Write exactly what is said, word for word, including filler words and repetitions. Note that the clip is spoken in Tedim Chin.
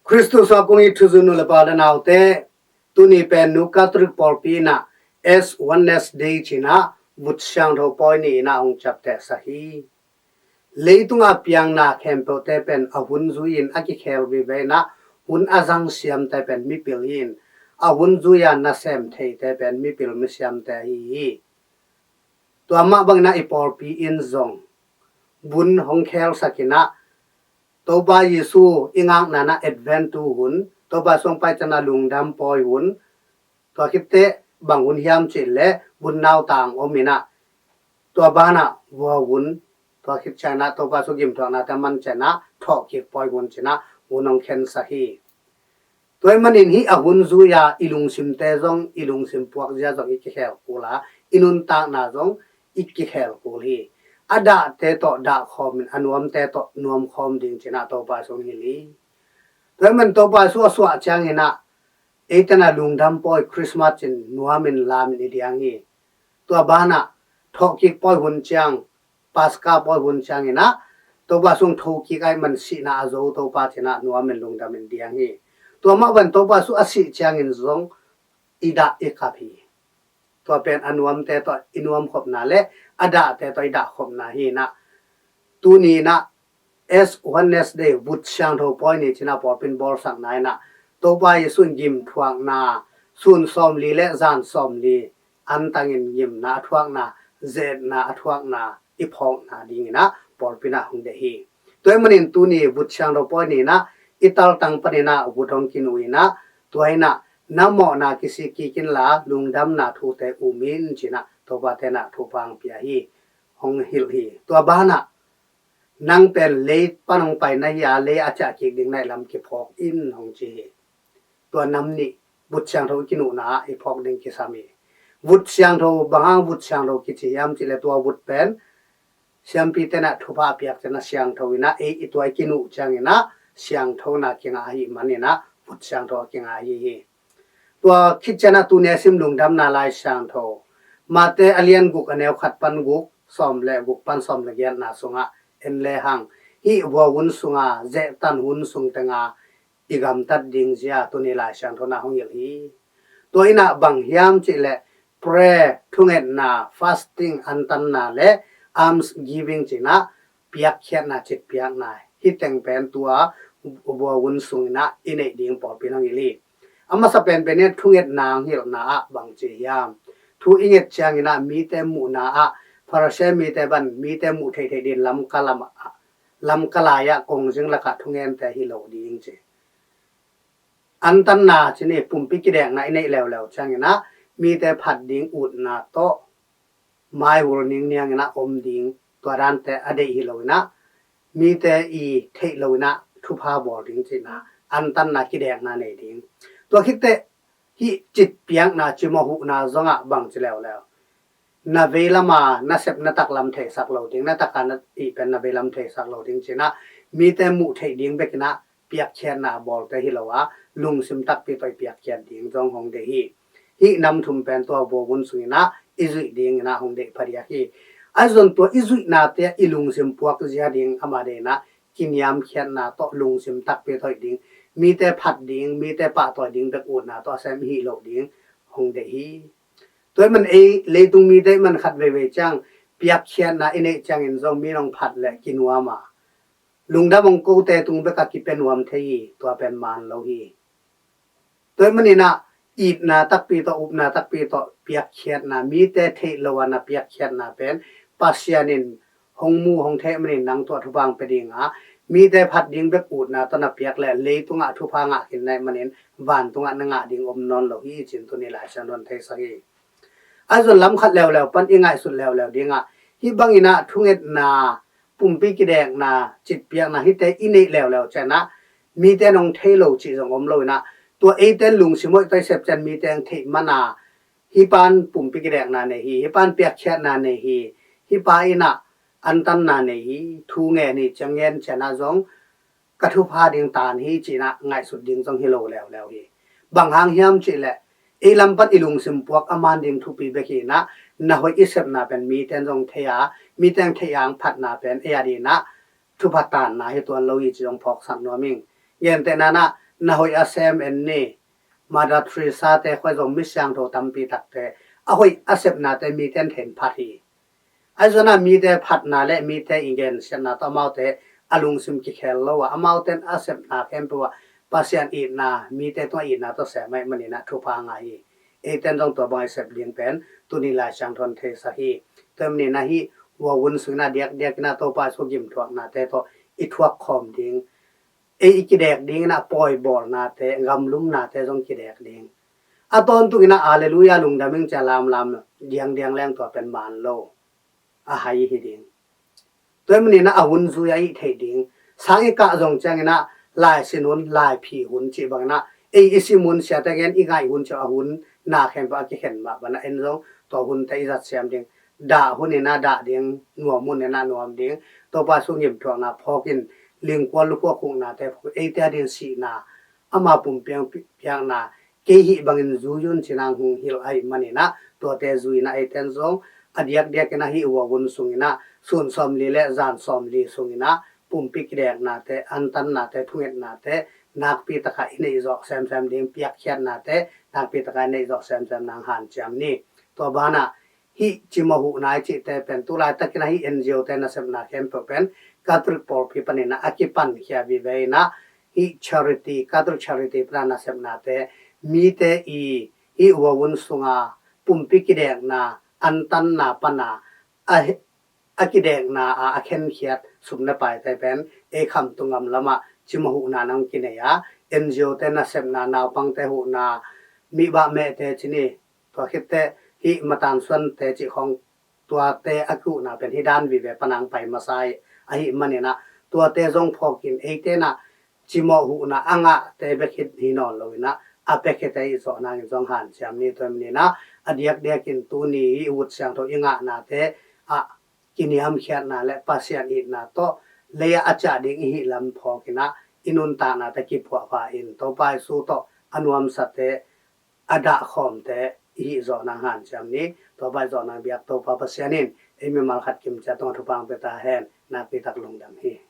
Khristu sungah kong it thuzui nu le pa le naute, tuni pen Nu Catholic pawlpi in ah Ash Wednesday ci-in ah Vut Siangtho pawi ni-in ah hong ciaptehsak hi. Leitungah piangna khempeuhte pen a hun zui-in a kikhel vive in ah, hun a zang siamte pen mipil hi-in, a hun zui-a nasem theite pen mipil misiamte ahi hi. Tua mah bangin ah i pawlpi in zong vun hong khelsak in ah, Topa Jesu i ngakna-in ah Advent tu hun, Topa sung pai ciangin ah lungdam pawi hun, tua khit teh bang hun hiam cih leh vun nautang om in ah, tua banah vua vun, tua khit ciangin ah Topa Jesu gimthuaknate man ciangin ah thawhkik pawi hun ci-in ah vun hong khensak hi. Tua ahih manin hih a hun zui-a i lungsimte zong, i lungsim puakzia zong i kikhel kul a, i nuntakna zong i kikhel kul hi. A dahte tawh dah khawmin a nuamte tawh nuam khawm ding ci-in ah Topa Jesu hong hilh hi. Tua ahih manin Topa Jesu a suah ciangin ah eite in ah lungdam pawi Christmas ci-in nuamin lamin i diang hi. Tua banah thawhkik pawi hun ciang, Paska pawi hun ciangin ah Topa Jesu thokik ahih man sihna a zo Topa ci-in ah nuamin lungdamin diang hi. Tua mah bangin Topa Jesu a sih ciangin zong i dah i kap hi. Tua pen a nuamte tawh i nuamkhopna le a dahte tawh i dahkhopna hi-in ah, tuni-in ah Ash Wednesday, Vut Siangtho pawi ni ci-in ah pawlpi in bawlsakna in ah, Topa Jesu in gimthuakna sun sawmli le zan sawmli antangin gimna a thuakna, ze-etna a thuakna i phawkna dingin ah pawlpi in ah hong deih hi. Tua ahih manin tuni Vut Siangtho pawi ni-in ah i taltang panin ah vut hong kinuh in ah, tua in ah na mawhna kisik kik inla lungdamna thute um in ci-in ah Topate in ah thupha hong pia hi, hong hilh hi. Tua banah nang pen lei pan hong pai na hi a, lei a ciah kik ding na hih lam kiphawk in hong ci hi. Tua nam nih Vut Siangtho i kinuhna ah i phawk ding kisam hi. Vut Siangtho, bang hang Vut Siangtho kici hiam cih leh tua vut pen siampite in ah thupha a piak ciangin ah siangtho in ah, ei i tua i kinuh ciangin ah siangthona kingah ahih manin ah Vut Siangtho a kingah ahi hi. Tua khit ciangin ah tuni a sim lungdamna Lai Siangtho, Mate a lian guk a neu khat pan guk, sawm le guk pan sawm le giatna sungah en lehang, hih vua hun sunga zehtan hun sung tenga i gamtat ding zia tuni Lai Siangtho in ah hong hilh hi. Tua in ah bang hiam cih leh prayer, thungetna, fasting, antanna le alms giving ci-in ah piakkhiatna, citpiakna, hih teng pen tua vua hun sungin ah i neih ding pawlpi in hong hilh hi. A masa penpen in ah thungetna hong hilhna ah bang ci hiam? Thu i nget ciangin ah mite muhna ah, Pharisee mite bang mite muh theihtheih dingin lamka lam ah, lamka lai-ah kongzing lakah thungente hi lo ding ci. Antanna ci-in ah pumpi kidekna i neih leuleu ciangin ah mite phat ding utna tawh maihul ningniang in ah om ding, tua dante a deih hi lo in ah, mite i theih lo in ah thupha bawl ding ci-in ah antanna kidekna nei ding. Tua khit teh hih citpiakna, cimawh huhna zongah bang ci leuleu, na veilam a na sep na taklam theisak lo ding, na tak a na ih pen na veilam theisak lo ding ci-in ah mite muh theih ding bekin ah piakkhiatna a bawlte hi lo a, lungsim takpi tawh i piakkhiat ding zong hong deih hi. Hih nam thum pen tua vua hun sungin ah i zuih dingin ah hong deih phadiak hi. Ahi zongin tua i zuihnate ah i lungsim puakzia ding, ama deihna kiniamkhiatna tawh lungsim takpi tawh hi ding, mite phat ding, mite pahtawi ding bek utna tawh a sem hi lo ding hong deih hi. Tua ahih man ei leitung mite ahih man khat veivei ciang piakkhiatna i neih ciangin zong mi in hong phat leh kinuam a, lungdam hong kote tung bek a kipia nuam thei hi. Tua pen man lo hi. Tua ahih manin ah itna takpi tawh, upna takpi tawh piakkhiatna, mite theih lo a na piakkhiatna pen Pasian in hong mu hong theih manin nang tua thupha hong pia ding a, mite phat ding bek utna tawh na piak leh leitungah thupha ngah khin na hih manin vantungah na ngah ding om nawn lo hi ci-in tuni Lai Siangtho in theisak hi. Ahi zongin lam khat leuleu pan i ngaihsut leuleu ding ah, hih bangin ah thungetna, pumpi kidekna, citpiakna hihte i neih leuleu ciangin ah mite in hong thei lo cih zong om lo in ah, tua eite in lungsim hoih tawh i sep ciang mite in theih man a, hih pa in pumpi kidekna nei hi, hih pa in piakkhiatna nei hi, hih pa in ah antanna nei hi, thu ngen hi, ciang ngen ciangin ah zong ka thupha ding tan hi ci-in ah ngaihsut ding zong hi lo leuleu hi. Bang hang hiam cih leh ei lam pan i lungsim puak a man ding thupi bek hi in ah, na hoih i sepna pen mite in zong thei a, mite in theih a hong phatna pen ei adingin ah thupha tanna hi tuan lo hi ci zong phawksak nuam ing. Gentehna in ah na hoih a sem en ni. Mother Teresa te khoi zong mi siangtho tampi takte a hoih a sepnate mite in theih phat hi. Ahi zongin ah mite phatna le mite i gensiatna tawh amaute a lungsim kikhel lo a, amaute in a sepna khempeuh ah Pasian itna, mite tungah itna tawh sem ahih manin ah thupha ngah hi. Eite in zong tua bang i sep ding pen tuni Lai Siangtho in theisak hi. Tua ahih manin ah hih vuavun sungin ah diakdiakin ah Topa Jesu gimthuaknate tawh i thuak khawm ding, ei i kidek dingin ah pawibawlnate, gamlumnate zong kidek ding. A tawntung in ah Alleluia, lungdam ing ci-a lamlam diangdiang leng tua pen man lo, a hai hi ding. Tua ahih manin ah a hun zui a hih theih ding. Sang i kah zong ciangin ah laisin hun, laiphi hun cih bangin ah ei i sim hun, siate gen i ngaih hun cih a hun na khempeuh a kikhen mah bangin ah en zong tua hunte i zat siam ding. Dah hun in ah dah ding, nuam hun in ah nuam ding. Topa Jesu gimthuakna phawkin, lingkual lukhuak huknate phawkin, eite a dingin sihna, ama pumpi piakna, kei hih bangin zui un ci-in ah hong hilh ahih manin ah tuate zui-in ah eite in zong a diakdiakin ah hih vuavun sungin ah sun sawmli le zan sawmli sungin ah pumpi kideknate, antannate, thungetnate nakpi takin i neih zawh semsem ding, piakkhiatnate nakpi takin i neih zawh semsem nang hanciam ni. Tua banah hih cimawh huhna i cihte pen tu laitakin ah hih N G O te nasepna khempeuh pen Catholic pawlpi panin ah a kipankhia vive in ah, hih charity, Catholic charity panin ah nasepnate, mite i hih vuavun sunga pumpi kidekna, antanna pana a, a kidekna a, a khenkhiat sum le paite pen ei khamtung gam lamah cimawh huhna nang kinei a, N G O te nasepna, naupangte huhna, mibah mehte ci ni, tua khitteh hih matan suante cih khawng, tuate a kihuhna pen hih dan vive panang pai masa hi. Ahih manin ah tuate zong phawkin eite in ah cimawh huhna a ngahte bek hi nawn loin ah a pia khit a hih zawh nangin zong hanciam ni. Tua ahih manin ah a diakdiakin tuni hih vut siangtho i ngahnate ah kiniamkhiatna le Pasian itna tawh lei-ah a ciah ding i hih lam phawkin ah i nuntaknate kiphuahpha in Topa Jesu tawh a nuamsate, a dahkhawmte i hih zawh nang hanciam ni. Topa i zawh nang biak Topa Pasian in ei mimal khat kim ciat tungah thupha hong pia ta hen. Nakpi tak lungdam hi.